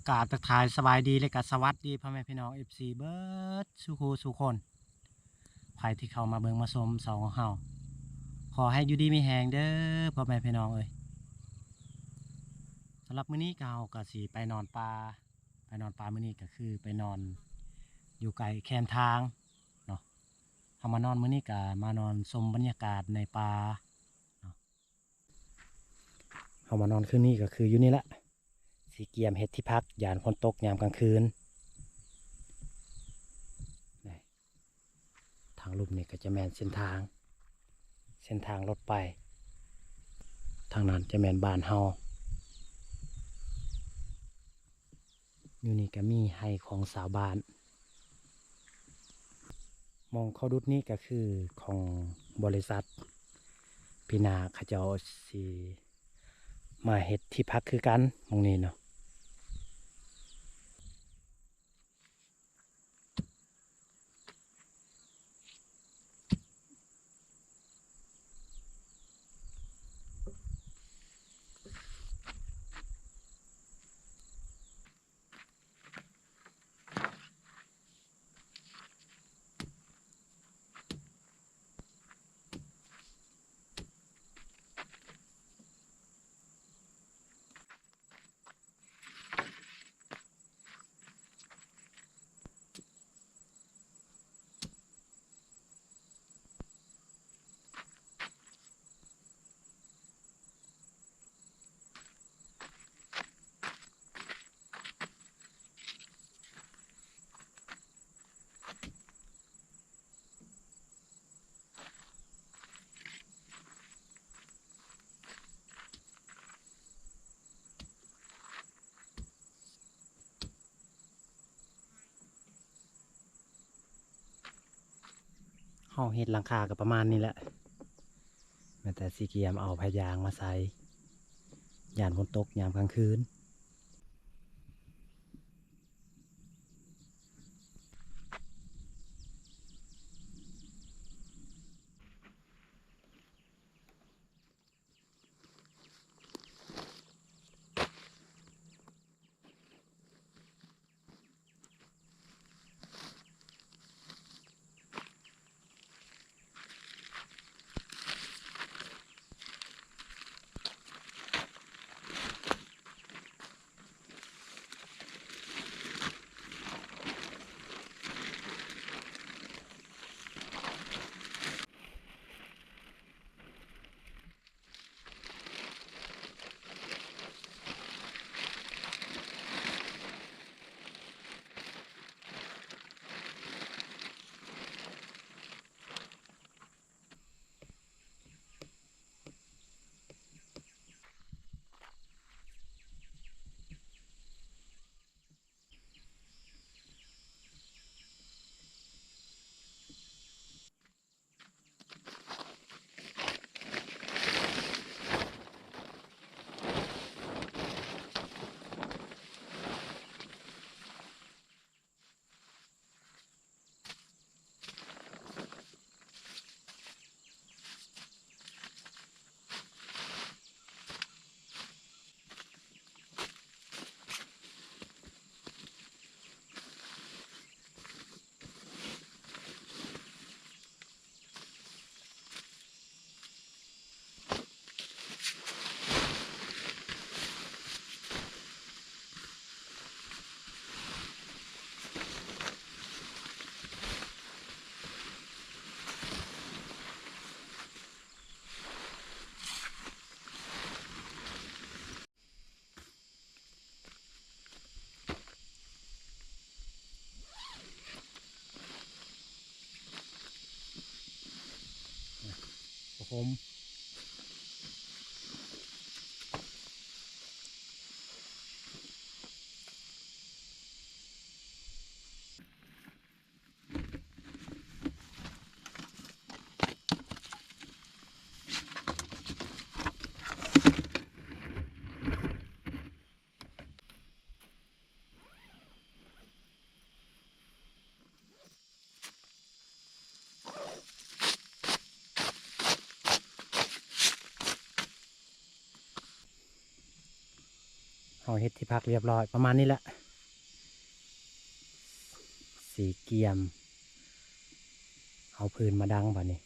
ກາບທັກທາຍສະບາຍດີ ແລະກະສະຫວັດດີພໍ່ແມ່ພີ່ນ້ອງ ເອັຟຊີ ເບິດສູ່ຄູ່ສູ່ຄົນ ໃຜທີ່ເຂົ້າມາເບິ່ງມາຊົມຊ່ອງຂອງເຮົາ ຂໍໃຫ້ຢູ່ດີມີແຮງເດີພໍ່ແມ່ພີ່ນ້ອງເອີຍ. ສຳລັບມື້ນີ້ກໍເຮົາກໍຊິໄປນອນປ່າ ໄປນອນປ່າມື້ນີ້ກໍຄືໄປນອນຢູ່ໃກ້ແຄມທາງເນາະ. ເຮົາມານອນມື້ນີ້ກໍມານອນຊົມບັນຍາກາດໃນປ່າເນາະ. ເຮົາມານອນຄືນນີ້ກໍຄືຢູ່ນີ້ລະ ຊິກຽມເຮັດທີ່ພັກ ຢ້ານຝົນຕົກຍາມກາງຄືນ. ນີ້ ທາງລຸ່ມນີ້ກໍຈະແມ່ນເສັ້ນທາງ ເສັ້ນທາງລົດໄປ ທາງນັ້ນຈະແມ່ນບ້ານເຮົາ. ຢູ່ນີ້ກໍມີໄຮ່ຂອງຊາວບ້ານ. ໝ່ອງເຂົາດຸດນີ້ກໍຄືຂອງບໍລິສັດ ປີໜ້າເຂົາເຈົ້າຊິມາເຮັດທີ່ພັກຄືກັນໝ່ອງນີ້ເນາະ. ເຮົາເຮັດຫຼັງຄາກໍປະມານນີ້ແຫຼະ ແມ່ນແຕ່ຊິກຽມເອົາຜ້າຢາງມາໃສ່ ຢ້ານຝົນຕົກຍາມກາງຄືນ. ເຮົາເຮັດທີ່ພັກຮຽບຮ້ອຍປະມານນີ້ແຫຼະ. ຊິກຽມເອົາຟືນມາດັງບາດນີ້.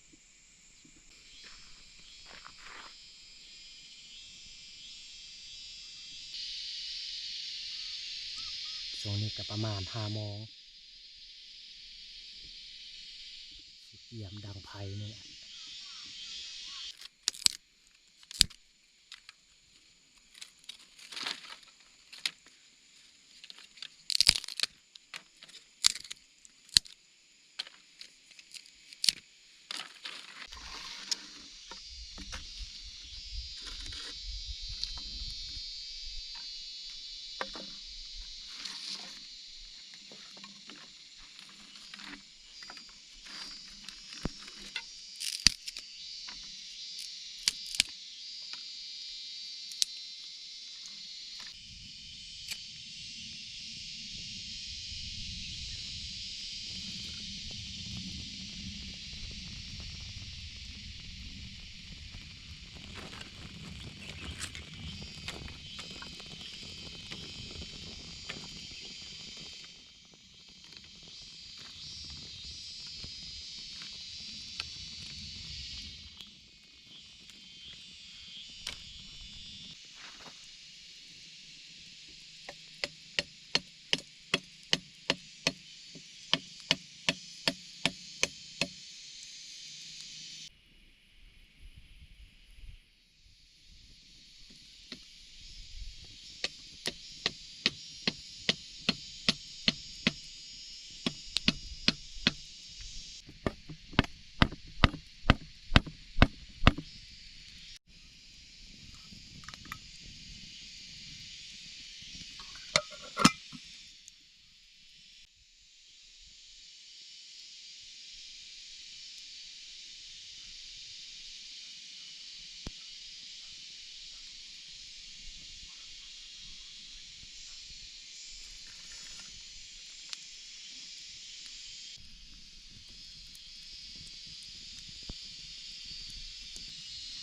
ຊ່ວງນີ້ກໍປະມານຫ້າໂມງ ຊິກຽມດັງໄຟນີ້ແຫຼະ.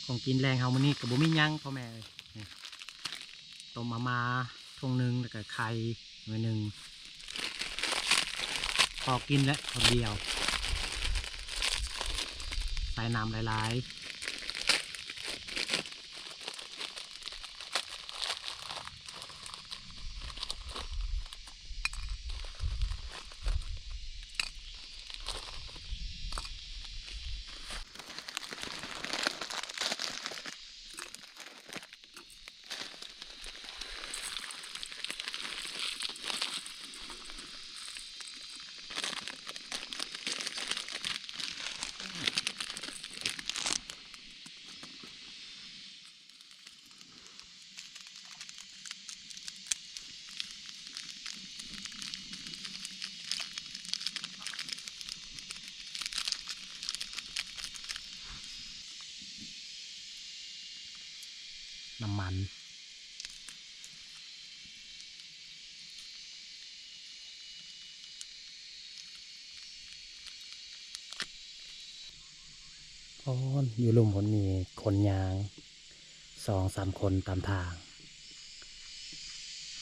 ຂອງກິນແລງເຮົາມື້ນີ້ກໍບໍ່ມີຫຍັງ ພໍ່ແມ່ເອີຍ. ນີ້ ຕົ້ມມາມ່າຖົງໜຶ່ງ ແລ້ວກໍໄຂ່ໜ້ອຍໜຶ່ງ ພໍກິນແຫຼະຄົນດຽວ ໃສ່ນ້ຳຫຼາຍໆ. ນ້ຳມັນ. ໂອ້ ຢູ່ລຸ່ມພຸ້ນມີຄົນຍ່າງສອງສາມຄົນຕາມທາງ.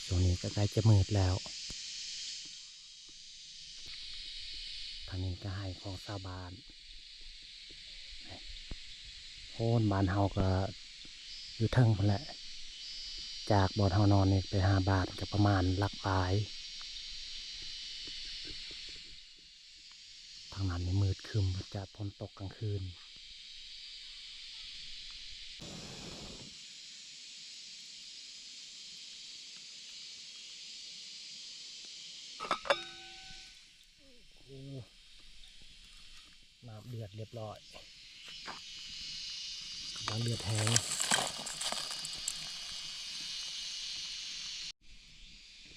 ຊ່ວງນີ້ກໍໃກ້ຈະມືດແລ້ວ. ທາງນີ້ກໍໄຮ່ຂອງຊາວບ້ານ. ໂອ້ ບ້ານເຮົາກໍຢູ່ເທິງພຸ້ນແຫຼະ ຈາກບ່ອນເຮົານອນນີ້ໄປຫາບ້ານກໍປະມານຫຼັກປາຍ. ທາງນັ້ນນີ້ມືດຄຶ້ມ ຈະຝົນຕົກກາງຄືນ. ໂອ້ ນ້ຳເດືອດລຽບຮ້ອຍ ກຳລັງເດືອດແຮງ.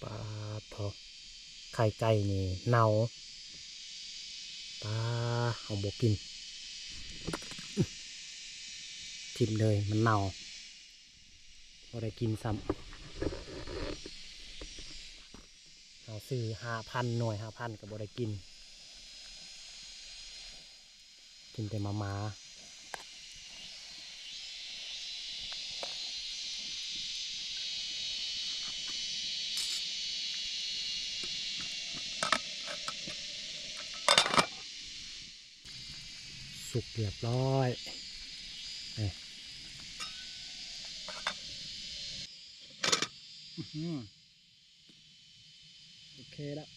ປາດໂທ້ ໄຂ່ໄກ່ນີ້ເນົ່າ. ປາ ເຮົາບໍ່ກິນ ຖິ້ມເລີຍ ມັນເນົ່າ. ບໍ່ໄດ້ກິນຊ້ຳ. ເຮົາຊື້ຫ້າພັນ ໜ່ວຍຫ້າພັນກໍບໍ່ໄດ້ກິນ ກິນແຕ່ມາມ່າ. ສຸກຮຽບຮ້ອຍ ນີ້ ອື ໂອເຄແລ້ວ.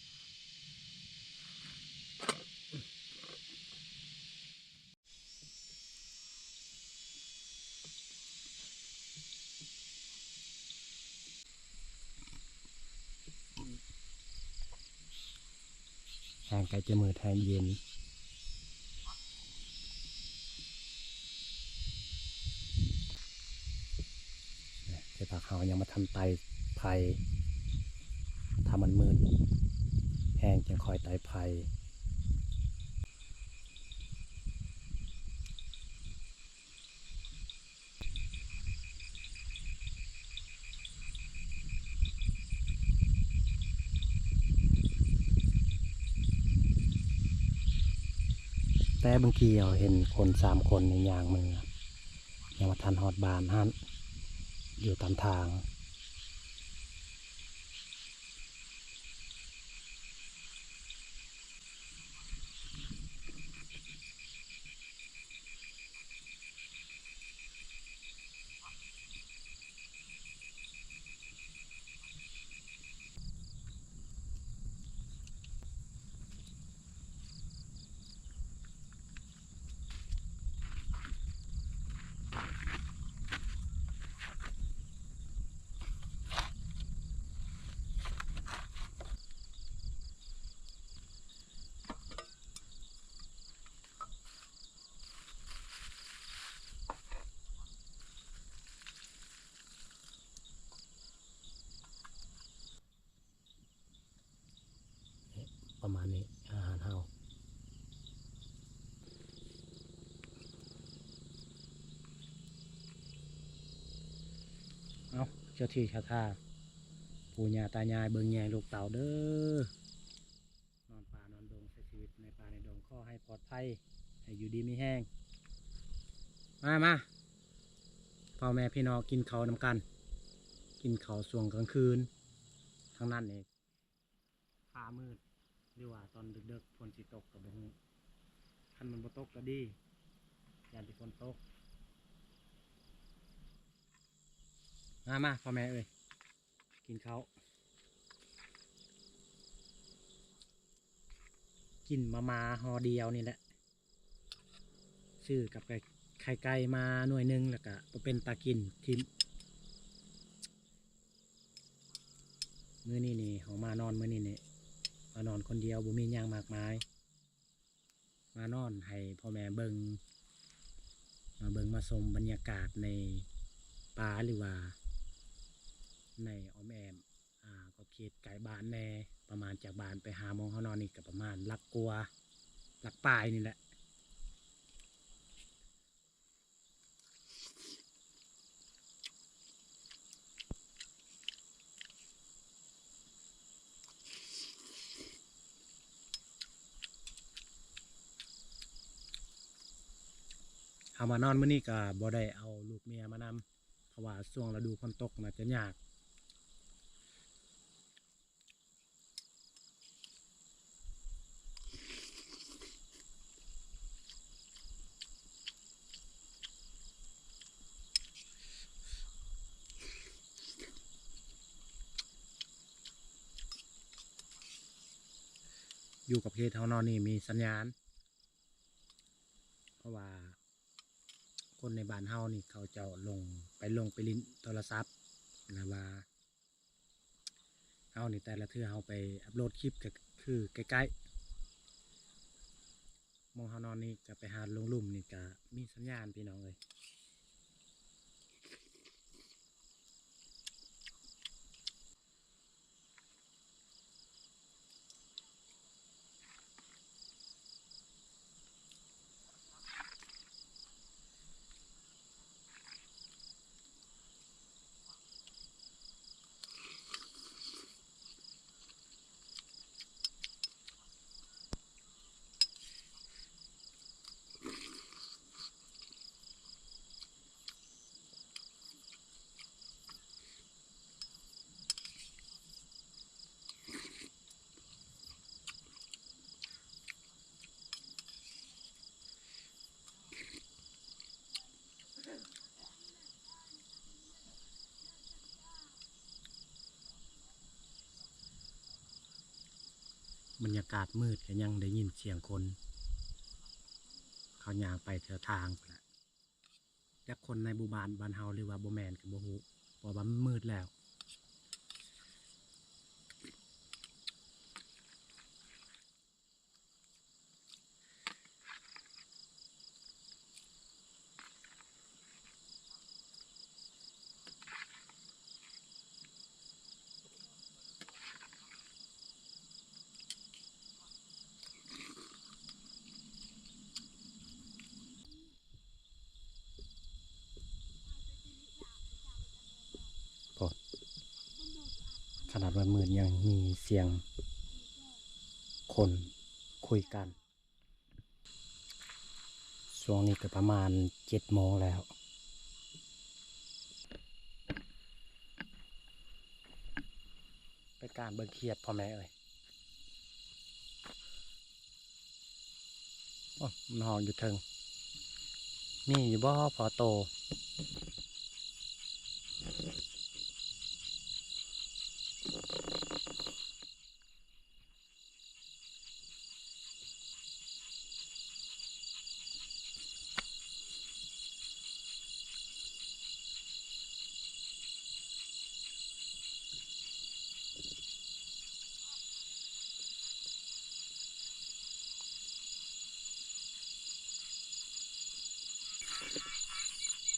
ແຮງໃກ້ຈະມືດ ແຮງເຢັນ ແຕ່ພວກເຮົາຍັງບໍ່ທັນໄຕ່ໄຟ ຖ້າມັນມືດແຮງຈຶ່ງຄ່ອຍໄຕ່ໄຟ. ແຕ່ບາງທີເຮົາເຫັນຄົນສາມຄົນນີ້ຍ່າງເມືອ ຍັງບໍ່ທັນຮອດບ້ານຫັ້ນ ຢູ່ຕາມທາງ. ປະມານນີ້ ອາຫານເຮົາ. ເອົາ ເຈົ້າທີ່ເຈົ້າທາງ ປູ່ຍ່າຕາຍາຍ ເບິ່ງແຍງລູກເຕົ້າເດີ. ນອນປ່ານອນດົງ ໃຊ້ຊີວິດໃນປ່າໃນດົງ ຂໍໃຫ້ປອດໄພ ໃຫ້ຢູ່ດີມີແຮງ. ມາ ມາ ພໍ່ແມ່ພີ່ນ້ອງ ກິນເຂົ້ານຳກັນ ກິນເຂົ້າຊ່ວງກາງຄືນ ທາງນັ້ນນີ້ຟ້າມືດ ຫຼືວ່າຕອນເດິກໆ ຝົນຊິຕົກກໍບໍ່ຮູ້ ຄັນມັນບໍ່ຕົກກໍດີ ຢ້ານແຕ່ຝົນຕົກ. ມາ ມາ ພໍ່ແມ່ເອີຍ ກິນເຂົ້າ ກິນມາມ່າຫໍ່ດຽວນີ້ແຫຼະ ຊື້ກັບໄຂ່ໄກ່ມາໜ່ວຍໜຶ່ງ ແລ້ວກະບໍ່ເປັນຕາກິນຖິ້ມ. ມື້ນີ້ນີ້ ເຮົາມານອນ ມື້ນີ້ນີ້ ມານອນຄົນດຽວ ບໍ່ມີຫຍັງມາກມາຍ. ມານອນໃຫ້ພໍ່ແມ່ເບິ່ງ ມາເບິ່ງມາຊົມບັນຍາກາດໃນປ່າ ຫຼືວ່າໃນອ້ອມແອ້ມ ອ່າ ຂອບເຂດໃກ້ບ້ານແດ່. ປະມານຈາກບ້ານໄປຫາໝ່ອງເຮົານອນນີ້ກໍປະມານຫຼັກກວ່າ ຫຼັກປາຍນີ້ແຫຼະ. ເຮົາມານອນມື້ນີ້ກໍບໍ່ໄດ້ເອົາລູກເມຍມານຳ ເພາະວ່າຊ່ວງລະດູຝົນຕົກໜ້າຈະຍາກ. ຢູ່ກັບເຂດເຮົາເນາະ ນີ້ມີສັນຍານ ເພາະວ່າຄົນໃນບ້ານເຮົານີ້ ເຂົາເຈົ້າລົງ ໄປລົງໄປຫຼິ້ນໂທລະສັບ ແລ້ວວ່າ ເຮົານີ້ແຕ່ລະເທື່ອເຮົາໄປອັບໂຫຼດຄລິບກໍຄືໃກ້ໆ ໝ່ອງເຮົານອນນີ້ກໍໄປຫາລົງລຸ່ມນີ້ກໍມີສັນຍານພີ່ນ້ອງເອີຍ. ເ ບັນຍາກາດມືດກໍຍັງໄດ້ຍິນສຽງຄົນ ເຂົາຍ່າງໄປແຖວທາງພຸ້ນລະ. ຈັກຄົນໃນໝູ່ບ້ານ ບ້ານເຮົາ ຫຼືວ່າບໍ່ແມ່ນກໍບໍ່ຮູ້ ເພາະວ່າມັນມືດແລ້ວ. ໂອ້ ຂະໜາດວ່າມືດຍັງມີສຽງຄົນຄຸຍກັນ. ຊ່ວງນີ້ກໍປະມານເຈັດໂມງແລ້ວ. ໄປການເບິ່ງຂຽດພໍ່ແມ່ເອີຍ. ໂອ້ ມັນຮ້ອງຢູ່ເທິງ. ມີຢູ່ບໍ່ພໍໂຕ?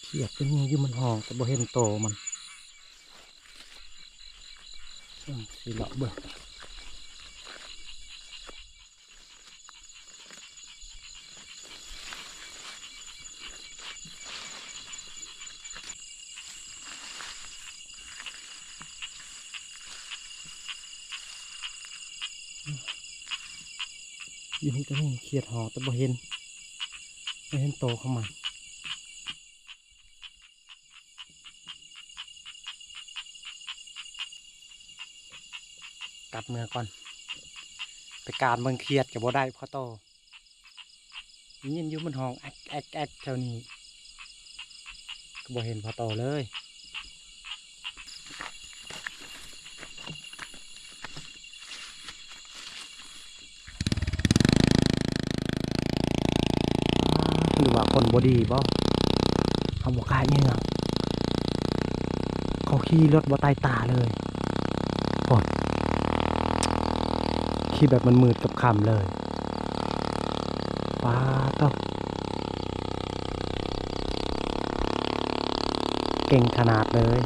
ຂຽດກໍມີຢູ່ ມັນຮ້ອງ ແຕ່ບໍ່ເຫັນໂຕມັນ. ຊິເລາະເບິ່ງ. ຢູ່ນີ້ກໍມີຂຽດຮ້ອງ ແຕ່ບໍ່ເຫັນ ບໍ່ເຫັນໂຕຂອງມັນ. ກັບເມືອກ່ອນ ໄປການເບິ່ງຂຽດກໍບໍ່ໄດ້ພໍໂຕ. ໄດ້ຍິນຢູ່ມັນຮ້ອງແອັກໆໆ ແຖວນີ້ ກໍບໍ່ເຫັນພໍໂຕເລີຍ. ຫຼືວ່າຄົນບໍ່ດີບໍ? ເຮົາບໍ່ກ້າເຫຍື່ອງ. ເຂົາຂີ່ລົດບໍ່ໄຕ້ຕາເລີຍ. ໂອ້ຍ ຂີ່ແບບມືດໆຄ່ຳໆເລີຍ. ປາດໂທ້ ເກັ່ງຂະໜາດເລີຍ.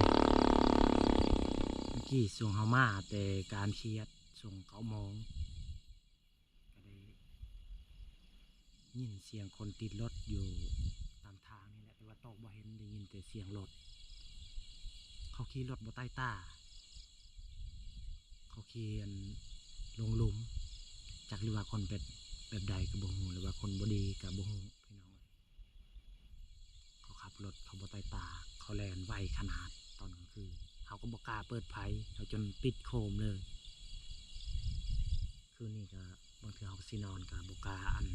ເມື່ອກີ້ຊ່ວງເຮົາມາແຕ່ການຂຽດ ຊ່ວງເກົ້າໂມງ ກໍໄດ້ຍິນສຽງຄົນຕິດລົດຢູ່ຕາມທາງນີ້ແຫຼະ ແຕ່ວ່າໂຕບໍ່ເຫັນ, ໄດ້ຍິນແຕ່ສຽງລົດ. ເຂົາຂີ່ລົດບໍ່ໄຕ້ຕາ, ເຂົາຂີ່ອັນລົງຫຼຸມ, ຈັກຫຼືວ່າຄົນແບບ ແບບໃດກໍບໍ່ຮູ້ ຫຼືວ່າຄົນບໍ່ດີກໍບໍ່ຮູ້ ພີ່ນ້ອງເອີຍ. ເຂົາຂັບລົດເຂົາບໍ່ໄຕ້ຕາ, ເຂົາແລ່ນໄວຂະໜາດຕອນກາງຄືນ. ເຮົາກໍບໍ່ກ້າເປີດໄຟ, ເຮົາຈົນປິດໂຄມເລີຍ. ຄືນນີ້ກໍບາງເທື່ອເຮົາກໍຊິນອນກໍບໍ່ກ້າອັນ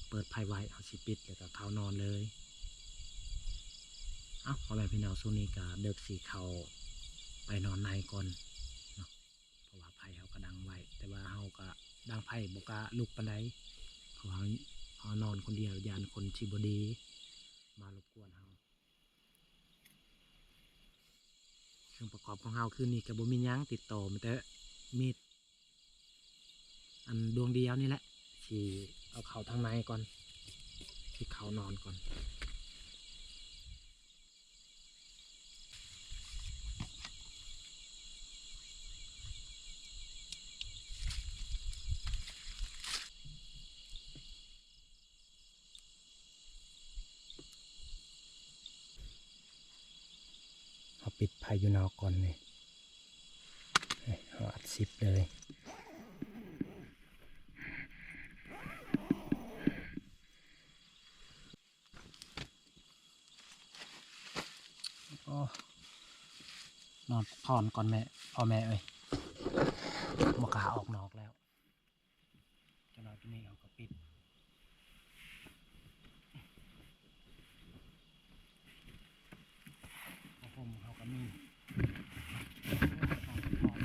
ເປີດໄຟໄວ້, ເຮົາຊິປິດແລ້ວກໍເຂົ້ານອນເລີຍ. ເອົ້າ ພໍ່ແມ່ພີ່ນ້ອງ, ຊ່ວງນີ້ກໍເດິກ ຊິເຂົ້າໄປນອນໃນກ່ອນເນາະ. ເພາະວ່າໄຟເຮົາກໍດັງໄວ້, ແຕ່ວ່າເຮົາກໍດັງໄຟບໍ່ກ້າລຸກປານໃດ, ເພາະວ່າເຮົາ ເຮົານອນຄົນດຽວ ຢ້ານຄົນຊິບໍ່ດີມາລົບກວນເຮົາ. ເຄື່ອງປະກອບຂອງເຮົາຄືນນີ້ກໍບໍ່ມີຫຍັງ, ຕິດຕໍ່ມີແຕ່ມີດອັນດວງດຽວນີ້ແຫຼະ, ຊິເອົາເຂົ້າທາງໃນກ່ອນ, ຊິເຂົ້ານອນກ່ອນ. ເຮົາປິດໄຟຢູ່ນອກກ່ອນນີ້, ເຮົາອັດສິບເລີຍ. ໂອ້ ນອນພັກຜ່ອນກ່ອນແມ່ ພໍ່ແມ່ເອີຍ, ບໍ່ກ້າອອກນອກແລ້ວ. ຈັກໜ້ອຍຕົວນີ້ເຮົາກໍປິດ, ຜ້າຫົ່ມເຮົາກໍມີ. ໂອ້ ນອນພັກຜ່ອນ.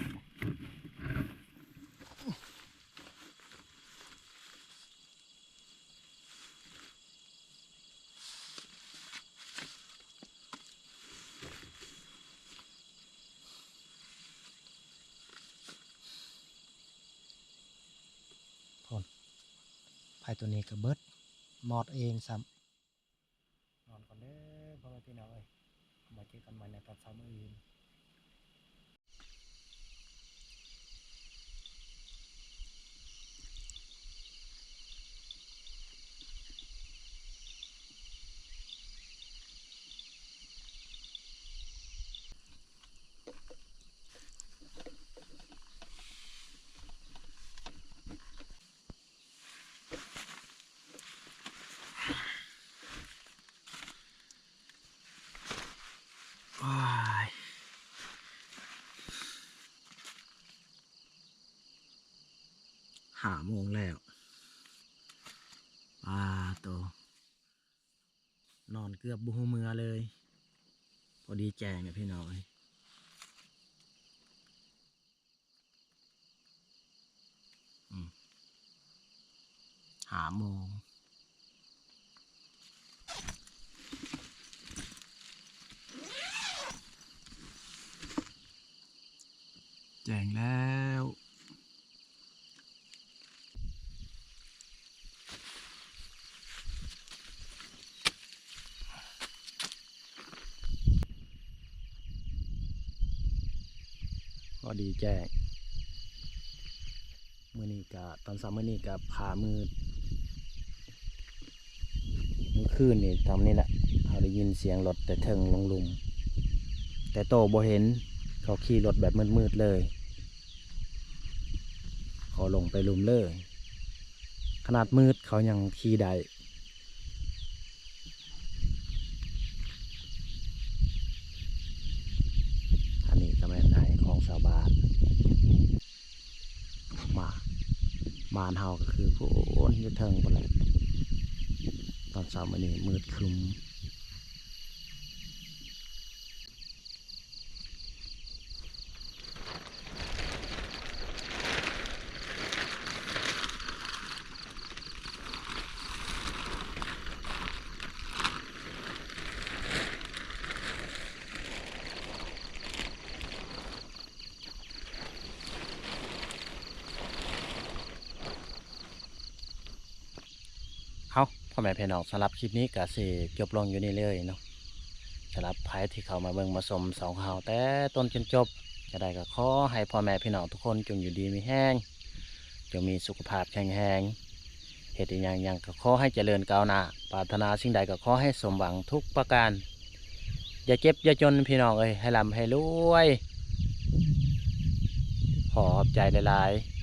ອ້ໂຕນີ້ກໍເບິດ ມອດເອງຊ້ຳ. ນອນກ່ອນເດີພໍ່ແມ່ພີ່ນ້ອງເອີຍ ມາເຈີກັນໃໝ່ໃນຕອນເຊົ້າມື້ອື່ນ. ຫ້າໂມງແລ້ວ ປາໂຕ ນອນເກືອບບໍ່ຮູ້ເມືອເລີຍ ພໍດີແຈ້ງແລ້ວພີ່ນ້ອງເອີຍ. ອືມ ຫ້າໂມງ ແຈ້ງແລ້ວ. ພໍດີແຈ້ງ ມື້ນີ້ກະ ຕອນເຊົ້າມື້ນີ້ກະຟ້າມືດ ມື້ຄືນນີ້ຊ່ຳນີ້ແຫຼະ ເຮົາໄດ້ຍິນສຽງລົດແຕ່ເທິງລົງລຸ່ມ ແຕ່ໂຕບໍ່ເຫັນ ເຂົາຂີ່ລົດແບບມືດໆເລີຍ ເຂົາລົງໄປລຸ່ມເລີຍ ຂະໜາດມືດເຂົາຍັງຂີ່ໄດ້. ອັນນີ້ກໍແມ່ນໄຮ່ຂອງຊາວບ້ານ ມາ ບ້ານເຮົາກໍຄືພຸ້ນຢູ່ເທິງພຸ້ນແຫຼະ ຕອນເຊົ້າມື້ນີ້ມືດຄຶ້ມ. ເອົາ ພໍ່ແມ່ພີ່ນ້ອງ ສຳລັບຄລິບນີ້ກໍຊິຈົບລົງຢູ່ນີ້ເລີຍເນາະ ສຳລັບໃຜທີ່ເຂົ້າມາເບິ່ງມາຊົມຊ່ອງຂອງເຮົາແຕ່ຕົ້ນຈົນຈົບ ຈັ່ງໃດກໍຂໍໃຫ້ພໍ່ແມ່ພີ່ນ້ອງທຸກຄົນຈົ່ງຢູ່ດີມີແຮງ ຈົ່ງມີສຸຂະພາບແຂງແຮງ ເຮັດອີ່ຫຍັງຫຍັງກໍຂໍໃຫ້ຈະເລີນກ້າວໜ້າ ປາດຖະໜາສິ່ງໃດກໍຂໍໃຫ້ສົມຫວັງທຸກປະການ ຢ່າເຈັບຢ່າຈົນພີ່ນ້ອງເອີຍ ໃຫ້ລ່ຳໃຫ້ລວຍ ຂໍຂອບໃຈຫຼາຍໆ.